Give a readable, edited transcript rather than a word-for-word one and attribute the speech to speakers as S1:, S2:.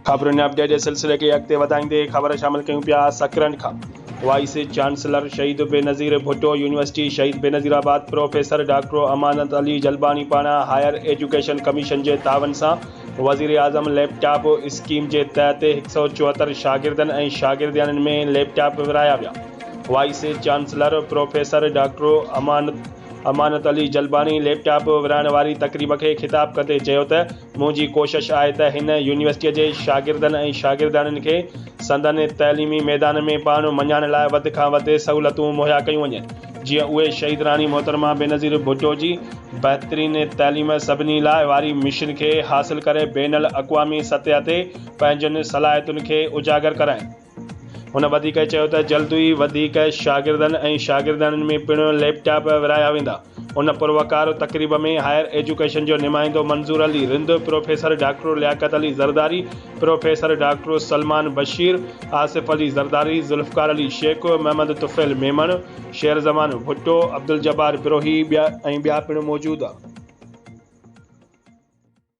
S1: خبرن ۽ اپڊيٽ جي سلسلي کي اڳتي وڌائيندي خبر شامل ڪيون پيا سڪرنڊ کان vice chancellor Shaheed Benazir Bhutto university Shaheed Benazirabad professor doctor Amanat Ali Jalbani پاران هائير ايجوڪيشن ڪميشن جي تعاون سان وزيراعظم ليپ ٽاپ اسڪيم جي تحت 174 شاگردن ۽ شاگردياڻين ۾ ليپ ٽاپ ورهايا ويا. Vice chancellor professor doctor Amanat Ali Jalbani laptop ورهائڻ واري تقريب کي خطاب ڪندي چيو ته منهنجي ڪوشش آهي ته هن يونيورسٽيء جي شاگردن ۽ شاگردياڻين کي سندن تعليمي ميدان ۾ پاڻ مڃائڻ لاء وڌ کان وڌ سهولتون مهيا ڪيون وڃن جيئن اهي شهيد راڻي محترمه بينظير ڀٽو جي بهترين تعليم سڀني لاء واري مشن کي حاصل ڪري بين الاقوامي سطح تي پنهنجين صلاحيتن کي اجاگر ڪرائين. هن وڌيڪ چيو ته جلد ئي وڌيڪ شاگردن ۽ شاگردياڻين ۾ پڻ ليپ ٽاپ ورهايا ويندا. ان پروقار تقريب ۾ هائير ايجوڪيشن جو نمائندو Manzoor Ali Rind, professor doctor Liaquat Ali Zardari, professor doctor Salman Bashir, Asif Ali Zardari, Zulfiqar Ali Shaikh, Muhammad Tufail Memon, Sher Zaman Bhutto, Abdul Jabbar Brohi ۽ ٻيا پڻ موجود.